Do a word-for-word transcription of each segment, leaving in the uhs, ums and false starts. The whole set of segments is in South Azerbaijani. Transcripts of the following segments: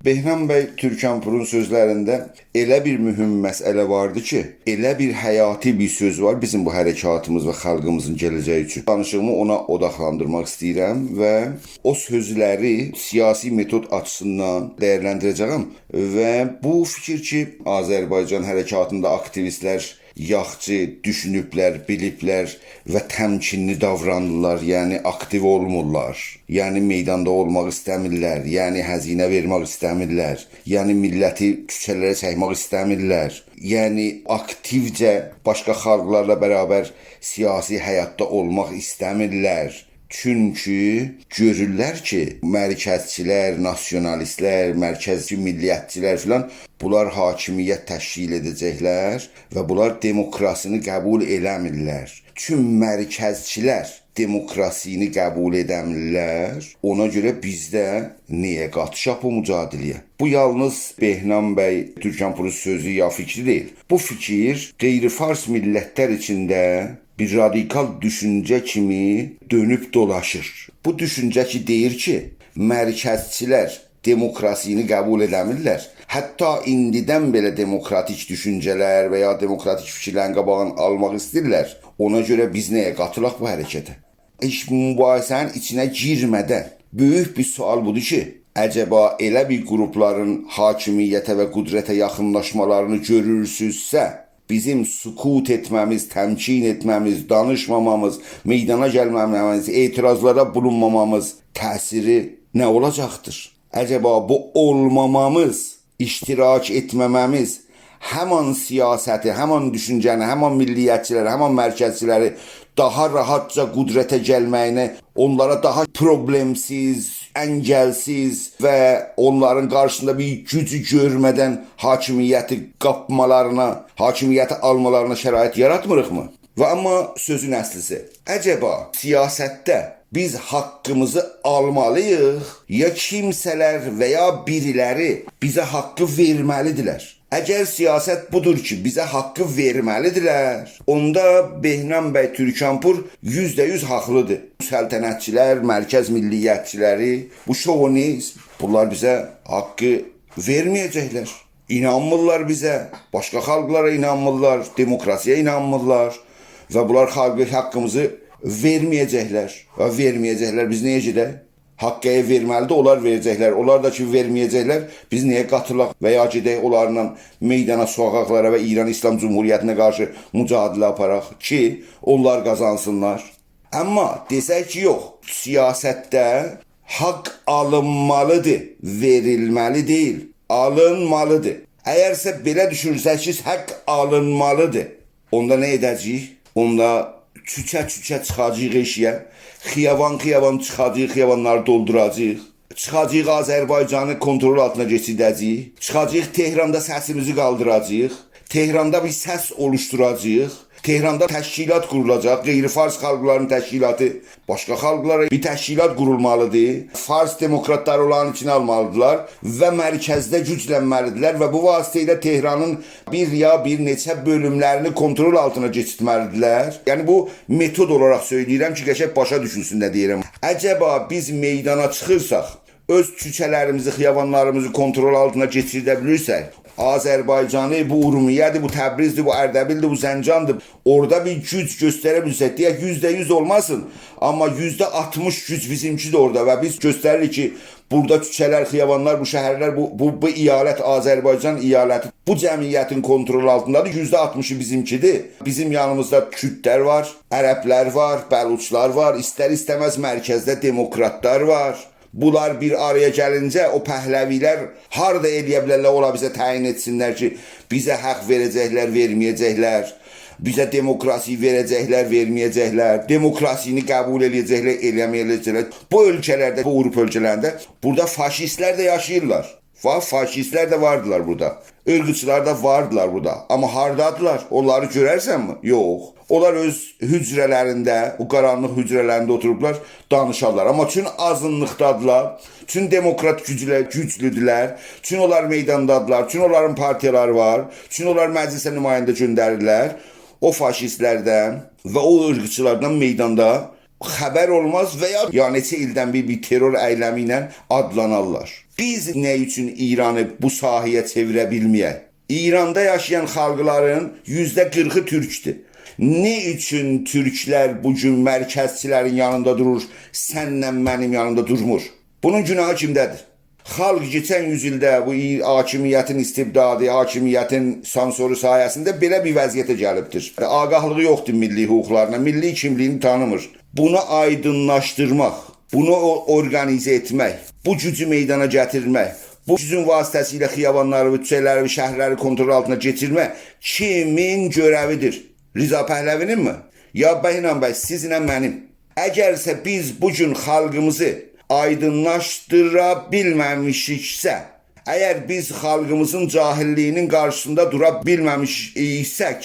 بهنام بی تورکان‌پورون سؤزلرینده ائله بیر مهم مسئله واردی کی، ائله بیر حیاتی بیر سؤز وار بیزیم بو حرکاتیمیز و خالقیمیزین گله‌جگی اوچون. دانیشیغیمی اونا اوداقلاندیرماق ایسته‌ییرم و او سؤزلری سیاسی متود آچیسیندان دیرلندیره‌جه‌یم. و بو فیکیر کی، آذربایجان حرکاتیندا آکتیویستلر یاخشی دوشونوبلر، بیلیبلر و تمکینلی داورانیرلار، یعنی آکتیو اولمورلار، یعنی میداندا اولماق ایسته‌میرلر، یعنی هزینه وئرمک ایسته‌میرلر، یعنی میللتی کوچه‌لره چکمک ایسته‌میرلر، یعنی آکتیوجه باشقا خالقلارلا برابر سیاسی حیاتدا اولماق ایسته‌میرلر. چونکی گؤرورلر کی، مرکزچیلر، ناسیونالیستلر، مرکزچی میللیتچیلر فلان، بونلار حاکمیت تشکیل ائده‌جکلر و بونلار دموکراسینی قبول ائله‌میرلر. چون مرکزچیلر دموکراسینی قبول ائده‌میرلر، اونا گؤره بیز ده نییه قاتیشاق بو مجادله‌یه؟ بو یالنیز بهنام بی تورکان‌پورون سؤزو یا فیکری دئییل. بو فیکیر غیر فارس میللتلر ایچینده بیر رادیکال دوشونجه کیمی دؤنوب دولاشیر. بو دوشونجه کی، دئییر کی، مرکزچیلر دموکراسینی قبول ائده‌میرلر. حتی ایندیدن بئله دموکراتیک دوشونجه‌لر و یا دموکراتیک فیکیرلرین قاباغینی آلماق ایسته‌ییرلر. اونا گؤره بیز نییه قاتیلاق بو حرکته؟ هئچ مباحثه‌نین ایچینه گیرمه‌دن، بؤیوک بیر سؤال بودور کی، عجبا ائله بیر گروپلارین حاکمیته و قدرته یاخینلاشمالارینی گؤرورسوزسه، بیزیم سکوت ائتمه‌میز، تمکین ائتمه‌میز، دانیشمامامیز، میدانا گلمه‌مه‌میز، اعتراضلارا بولونمامامیز تأثیری نه اولاجاقدیر؟ عجبا بو اولمامامیز، اشتراک ائتمه‌مه‌میز همان سیاستی، همان دوشونجه‌نی، همان میللیتچیلری، همان مرکزچیلری داها راحاتجا قدرته گلمه‌یینه، اونلارا داها پروبلئمسیز، انگلسیز و اونلارین قارشیسیندا بیر گوجو گؤرمه‌دن حاکمیتی قاپمالارینا، حاکمیتی آلمالارینا شرایط یاراتمیریقمی؟ و آمما سؤزون اصلیسی، عجبا سیاستده بیز حاققیمیزی آلمالی‌ییق، یا کیمسه‌لر و یا بیریلری بیزه حاققی وئرمه‌لی‌دیرلر؟ اگر سیاست بودور کی، بیزه حاققی وئرمه‌لی‌دیرلر، اوندا بهنام بی تورکان‌پور یوزده یوز حاقلی‌دیر. سلطنتچیلر، مرکز میللیتچیلری، بو شووینیزم، بونلار بیزه حاققی وئرمه‌یه‌جکلر. اینانمیرلار بیزه، باشقا خالقلارا اینانمیرلار، دموکراسی‌یا اینانمیرلار و بونلار خالقی حاققیمیزی وئرمه‌یه‌جکلر. و وئرمه‌یه‌جکلر، بیز نییه گئدک؟ حاققی وئرمه‌لی‌دیر، اونلار وئره‌جکلر. اونلار دا کی، وئرمه‌یه‌جکلر، بیز نییه قاتیلاق و یا گئدک اونلارلا میدانا، سوکاکلارا و ایران ایسلام جمهوریتینه قارشی مجادله آپاراق کی، اونلار قازانسینلار؟ آمما دئسک کی، یوخ، سیاستده حاق آلینمالی‌دیر، وئریلمه‌لی دئییل، آلینمالی‌دیر. اگرسه بئله دوشونورسک کی، حاق آلینمالی‌دیر، اوندا نه ائده‌جه‌ییک؟ اوندا کوچه-کوچه چیخاجاغیق ائشییه، خیابان-خیابان چیخاجاغیق، خیابانلاری دولدوراجاغیق. چیخاجاغیق آذربایجانی کنترل آلتینا کئچیرده‌جه‌ییک. چیخاجاغیق تهراندا سسیمیزی قالدیراجاغیق. تهراندا بیر سس اولوشدوراجاغیق. تهراندا تشکیلات قورولاجاق، غیر فارس خالقلارین تشکیلاتی، باشقا خالقلارا بیر تشکیلات قورولمالی‌دیر. فارس دموکراتلاری اونلارین ایچینه آلمالی‌دیرلار و مرکزده گوجلنمه‌لی‌دیرلر و بو واسطه ایله تهرانین بیر یا بیر نئچه بؤلوملرینی کنترل آلتینا کئچیرتمه‌لی‌دیرلر. یعنی، بو متود اولاراق سؤیله‌ییرم کی، قشنگ باشا دوشولسون نه دئییرم. عجبا بیز میدانا چیخیرساق، اؤز کوچه‌لریمیزی، خیابانلاریمیزی کنترل آلتینا کئچیرده بیلیرسک، آذربایجانی، بو اورمیه‌دیر، بو تبریزدیر، بو اردبیلدیر، بو زنجاندیر، اورادا بیر گوج گؤستره بیلسک، دئیک، یوزده یوز اولماسین، آمما یوزده آلتمیش گوج بیزیمکی‌دیر اورادا و بیز گؤستریریک کی، بورادا کوچه‌لر، خیابانلار، بو شهرلر، بو، بو، بو ایالت، آذربایجان ایالتی، بو جمعیتین کنترل آلتیندادیر، یوزده آلتمیشی بیزیمکی‌دیر. بیزیم یانیمیزدا کوردلر وار، عربلر وار، بلوچلار وار، ایستر-ایسته‌مز مرکزده دموکراتلار وار. بونلار بیر آرایا گلینجه او پهلوی‌لر هاردا ائلیه بیلرلر، اونلار بیزه تعیین ائتسینلر کی، بیزه حاق وئره‌جکلر، وئرمه‌یه‌جکلر، بیزه دموکراسی وئره‌جکلر، وئرمه‌یه‌جکلر، دموکراسینی قبول ائلیه‌جکلر، ائله‌مه‌یه‌جکلر. بو اؤلکه‌لرده، بو آوروپا اؤلکه‌لرینده بورادا فاشیستلر ده یاشاییرلار. وا، فاشیستلر ده واردیلار بورادا. عیرقچیلار دا واردیلار بورادا. آمما هاردادیلار؟ اونلاری گؤررسنمی؟ یوخ. اونلار اؤز حجره‌لرینده، او قارانلیق حجره‌لرینده اوتوروبلار، دانیشارلار. آمما چون آزینلیقدادیلار، چون دموکرات گوجله-، گوجلودولر، چون اونلار میداندادیلار، چون اونلارین پارتیالاری وار، چون اونلار مجلسه نماینده گؤندریرلر، او فاشیستلردن و او عیرقچیلاردان میداندا خبر اولماز و یا، یا نئچه ایلدن بیر، بیر ترور ائیلمی ایله آدلانارلار. بیز نه اوچون ایرانی بو ساحه‌یه چئویره بیلمه‌یک؟ ایراندا یاشایان خالقلارین یوزده قیرخی تورکدور. نه اوچون تورکلر بو گون مرکزچیلرین یانیندا دورور، سنله منیم یانیمدا دورمور؟ بونون گوناهی کیمده‌دیر؟ خالق کئچن یوز ایلده بو ای-، حاکمیتین استبدادی، حاکمیتین سانسورو سایه‌سینده بئله بیر وضعیته گلیبدیر. آگاهلیغی یوخدور میللی حقوقلارینا، میللی کیملیگینی تانیمیر. بونو آیدینلاشدیرماق، بونو او-، اورقانیزه ائتمک، بو گوجو میدانا گتیرمک، بو گوجون واسطه‌سیله خیابانلاری، کوچه‌لری، شهرلری کنترل آلتینا کئچیرمک کیمین گؤره‌ویدیر؟ رضا پهلوی‌نین‌می؟ یا بهنام بی، سیزینله منیم؟ اگرسه بیز بو گون خالقیمیزی آیدینلاشدیرا بیلمه‌میشیکسه، اگر بیز خالقیمیزین جاهیللیگینین قارشیسیندا دورا بیلمه‌میش ایسک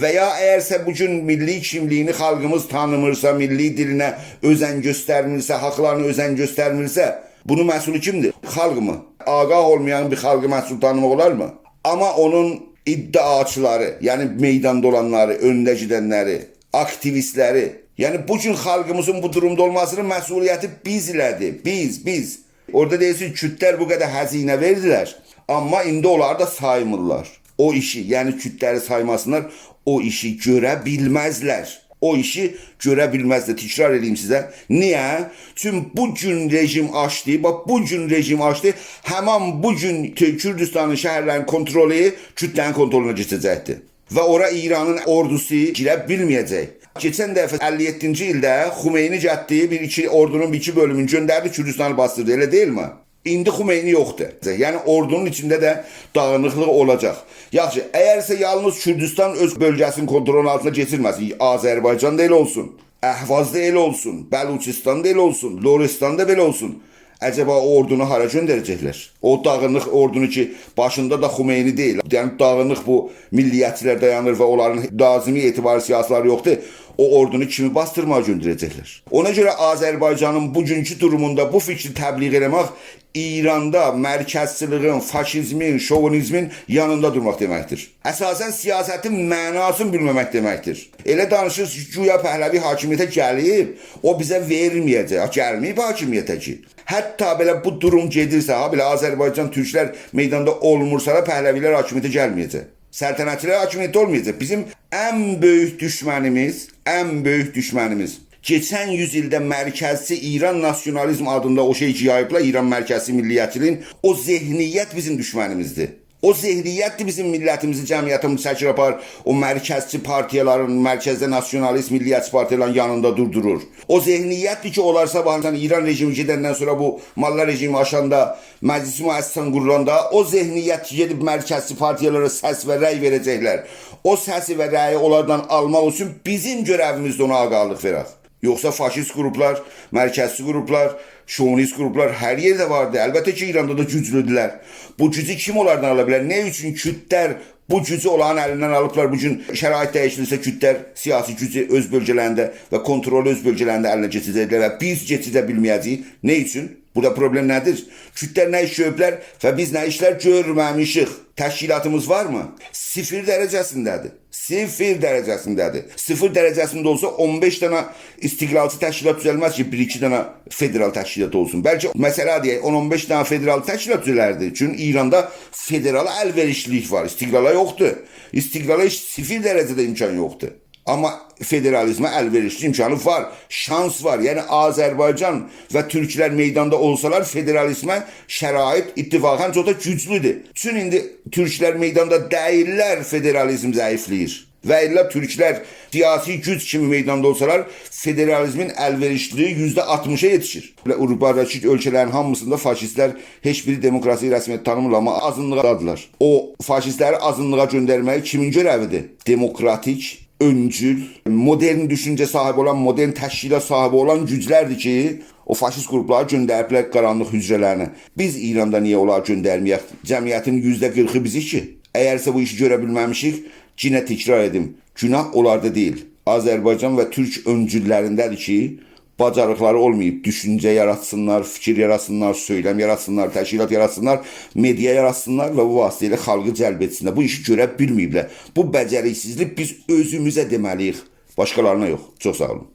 و یا اگرسه بو گون میللی کیملیگینی خالقیمیز تانیمیرسا، میللی دیلینه اؤزن گؤسترمیرسه، حاقلارینا اؤزن گؤسترمیرسه، بونون مسئولو کیمدیر؟ خالق‌می؟ آگاه اولمایان بیر خالقی مسئول تانیماق اولارمی؟ آمما اونون ادعاچیلاری، یعنی میداندا اولانلاری، اؤنده گئدنلری، آکتیویستلری، یعنی بو گون خالقیمیزین بو دورومدا اولماسینین مسئولیتی بیز ایله‌دیر. بیز، بیز. اورادا دئییرسین، کوردلر بو قدر هزینه وئردیلر، آمما ایندی اونلاری دا سایمیرلار. او ایشی، یعنی کوردلری سایماسینلار، او ایشی گؤره بیلمزلر. او ایشی گؤره بیلمزلر، تکرار ائدییم سیزه. نییه؟ چونکی بو گون رژیم آچدی، باخ، بو گون رژیم آچدی، همان بو گون ت-، کوردوستانین شهرلرینین کنترلو کوردلرین کنترلونا کئچه‌جکدیر. و اورا ایرانین اوردوسو گیره بیلمه‌یه‌جک. کئچن دفعه اللی یئددینجی ایلده خمینی گتدی، بیر ایکی اوردونون بیر ایکی بؤلومونو گؤندردی، کوردوستانی باسدیردی، ائله دئییل‌می؟ ایندی خمینی یوخدور. یعنی اوردونون ایچینده ده داغینیقلیق اولاجاق. یاخشی، اگرسه یالنیز کوردوستان اؤز بؤلگه‌سینین کنترلونون آلتینا کئچیرمه‌سین، آذربایجان دا ائله اولسون، اهواز دا ائله اولسون، بلوچستان دا ائله اولسون، لرستان دا بئله اولسون، عجبا او اوردونو هارا گؤندره‌جکلر؟ او داغینیق اوردونو کی، باشیندا دا خمینی دئییل، یعنی داغینیق بو میللیتچیلر دایانیر و اونلارین لازیمی اعتبار سیاسی‌لری یوخدور، او اوردونو کیمی باسدیرماغا گؤندره‌جکلر؟ اونا گؤره آذربایجانین بوگونکو دوروموندا بو فیکری تبلیغ ائله‌مک ایراندا مرکزچیلیگین، فاشیزمین، شووینیزمین یانیندا دورماق دئمکدیر. اساساً سیاستین معناسینی بیلمه‌مک دئمکدیر. ائله دانیشیرسینیز کی، گویا پهلوی حاکمیته گلیب، او بیزه وئرمه‌یه‌جک. گلمه‌ییب حاکمیته کی. حتی بئله بو دوروم گئدیرسه، ها، بئله آذربایجان تورکلر میداندا اولمورسا دا، پهلوی‌لر حاکمیته گلمه‌یه‌جک. سلطنتچی‌لر حاکمیتده اولمایاجاق. بیزیم ان بؤیوک دوشمنیمیز، ان بؤیوک دوشمنیمیز، کئچن یوز ایلده مرکزچی ایران ناسیونالیزم آدیندا او شئی کی یاییبلار، ایران مرکزچی میللیتچیلیگین، او ذهنیت بیزیم دوشمنیمیزدیر. او ذهنیتدیر بیزیم میللتیمیزی، جمعیتیمیزی چکیر آپاریر او مرکزچی پارتیالارین، مرکزده ناسیونالیست، میللیتچی پارتیالارین یانیندا دوردورور. او ذهنیتدیر کی، اونلار صاباح سن ایران رژیمی گئدندن سونرا، بو ماللا رژیمی آشاندا، مجلس مؤسسه‌سین قورولاندا، او ذهنیت کی گئدیب مرکزچی پارتیالارا سس و رأی وئره‌جکلر. او سسی و رأیی اونلاردان آلماق اوچون بیزیم گؤره‌ویمیزدیر اونا آگاهلیق وئرک. یوخسا فاشیست قروپلار، مرکزچی قروپلار، شووینیست قروپلار هر یئرده واردیر. البته کی، ایراندا دا گوجلودولر. بو گوجو کیم اونلاردان آلا بیلر؟ نه اوچون کوردلر بو گوجو اونلارین الیندن آلیبلار؟ بو گون شرایط دییشیلسه، کوردلر سیاسی گوجو اؤز بؤلگه‌لرینده و کنترلو اؤز بؤلگه‌لرینده الینه کئچیره‌جکلر و بیز کئچیره بیلمه‌یه‌جه‌ییک. نه اوچون؟ بورادا پروبلئم نه‌دیر؟ کوردلر نه ایش گؤروبلر و بیز نه ایشلر گؤرمه‌میشیک؟ تشکیلاتیمیز وارمی؟ صفر درجه‌سینده‌دیر. صفر درجه‌سینده‌دیر. صفر درجه‌سینده اولسا، اون بئش دنه استقلالچی تشکیلات دوزلمز کی، بیر-ایکی دنه فدرال تشکیلات اولسون. بلکه، مثلا دئیک، اون اون بئش دنه فدرال تشکیلات دوزلردی. چونکی ایراندا فدرالا الوئریشلیلیک وار، استقلالا یوخدور. استقلالا هئچ صفر درجه‌ده امکان یوخدور. آمما فدرالیزمه الوئریشلی امکانی وار، شانس وار. یعنی، آذربایجان و تورکلر میداندا اولسالار، فدرالیزمه شرایط اتفاقاً چوخ دا گوجلودور. چون ایندی تورکلر میداندا دئییللر، فدرالیزم ضعیفله‌ییر. و الا تورکلر سیاسی گوج کیمی میداندا اولسالار، فدرالیزمین الوئریشلیلیگی یوزده آلتمیشا یئتیشیر. بئله آوروپاداکی اؤلکه‌لرین هامیسیندا فاشیستلر، هئچ بیری دموکراسی رسمیت تانیمیرلار، آمما آزینلیقدادیرلار. او فاشیستلری آزینلیغا گؤندرمه‌یی کیمین گؤره‌ویدیر؟ دموکراتیک، اؤنجول، مدرن دوشونجه صاحیبی اولان، مدرن تشکیلات صاحیبی اولان گوجلردیر کی، او فاشیست قروپلاری گؤندریبلر قارانلیق حجره‌لرینه. بیز ایراندا نییه اونلاری گؤندرمه‌یک؟ جمعیتین یوزده قیرخی بیزیک کی. اگرسه بو ایشی گؤره بیلمه‌میشیک، یئنه تکرار ائدیم، گوناه اونلاردا دئییل. آذربایجان و تورک اؤنجوللرینده‌دیر کی، باجاریقلاری اولماییب دوشونجه یاراتسینلار، فیکیر یاراتسینلار، سؤیلم یاراتسینلار، تشکیلات یاراتسینلار، مئدیا یاراتسینلار و بو واسطه ایله خالقی جلب ائتسینلر. بو ایشی گؤره بیلمه‌ییبلر. بو بئجریکسیزلیک بیز اؤزوموزه دئمه‌لی‌ییک، باشقالارینا یوخ. چوخ ساغ اولون.